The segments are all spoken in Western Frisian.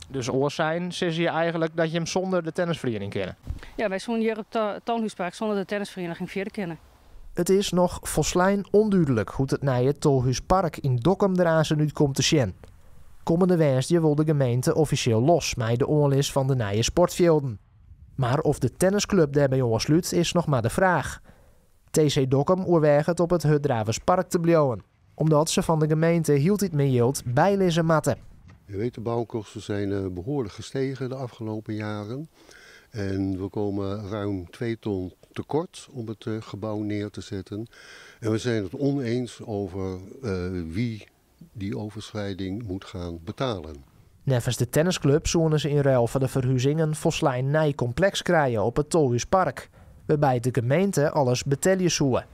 Dus oars sein, sizze je eigenlik dat jim sûnder de tennisferiening kinne? Ja, wy soene hjir op it Tolhúspark sûnder de tennisferieniging fierder kinne. It is noch folslein ûndúdlik hoe't it nije Tolhúspark yn Dokkum der aansen út komt te sjen. Kommende woansdei wol de gemeente offisjeel los mei de oanlis fan de nije sportfjilden. Mar oft de tennisklup dêrby oanslút is noch mar de fraach. TC Dokkum oerwêget op it Hurddraverspark te bliuwen, omdat se fan de gemeente hieltyd mear jild bylizze moatte. Je weet, de bouwkosten zijn behoorlijk gestegen de afgelopen jaren. En we komen ruim 2 ton tekort om het gebouw neer te zetten. En we zijn het oneens over wie die overschrijding moet gaan betalen. Neffens de tennisklup soene se yn ruil foar de ferhuzing in folslein nij kompleks krije op it Tolhúspark, wêrby't de gemeente alles betelje soe.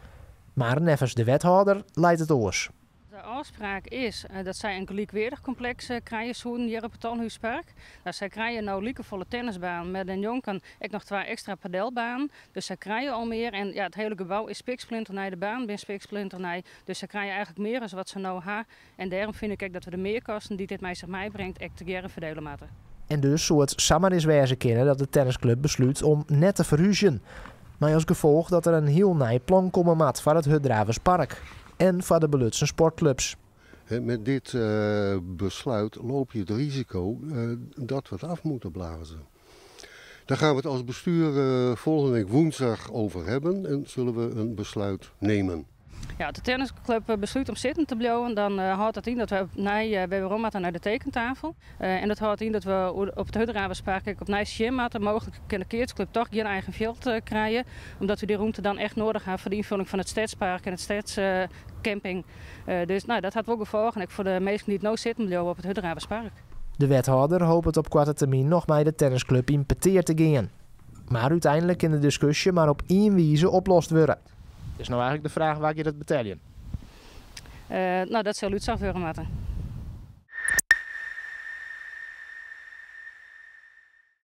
Mar neffens de wethâlder leit it oars. De ôfspraak is dat sy in gelykweardich kompleks krije soene hjir op it Tolhúspark. No, sy krije no likefolle tennisbanen, mar dêrnjonken ek noch twa ekstra padelbanen. Dus sy krije al mear en ja, it hiele gebou is spiksplinternij, de banen binne spiksplinternij. Dus sy krije eigenlik mear as wat se no ha. En dêrom fyn ik ek dat we de mearkosten dy't dit mei sich meibringt ek tegearre ferdele moatte. En dus soe it samar ris wêze kinne dat de tennisklup beslút om net te ferhúzjen. Mei as gefolch dat der in hiel nij plan komme moat foar it Hurddraverspark en foar de belutsen sportklups. Met dit besluit loop je het risico dat we het af moeten blazen. Daar gaan we het als bestuur volgende week woensdag over hebben en zullen we een besluit nemen. Ja, as de tennisklup beslút om sitten te bliuwen, dan hâldt dat yn dat we opnij wer werom moatte nei de tekentafel. En dat hâldt yn dat we op it Hurddraverspark ek opnij sjen moatte. Mooglik kin de keatsklup toch gjin eigen fjild krije, omdat we dy rûmte dan echt nedich ha foar de ynfolling fan it stedspark en it stedscamping. Dus no, dat hat wol gefolgen ek foar de minsken dy't no sitten bliuwe op it Hurddraverspark. De wethâlder hopet op koarte termyn noch mei de tennisklup yn petear te gean. Mar úteinlik kin de diskusje mar op ien wize oplost wurde. Is no eigenlik de fraach wa giet it beteljen? No, dat sil útsocht wurde moatte.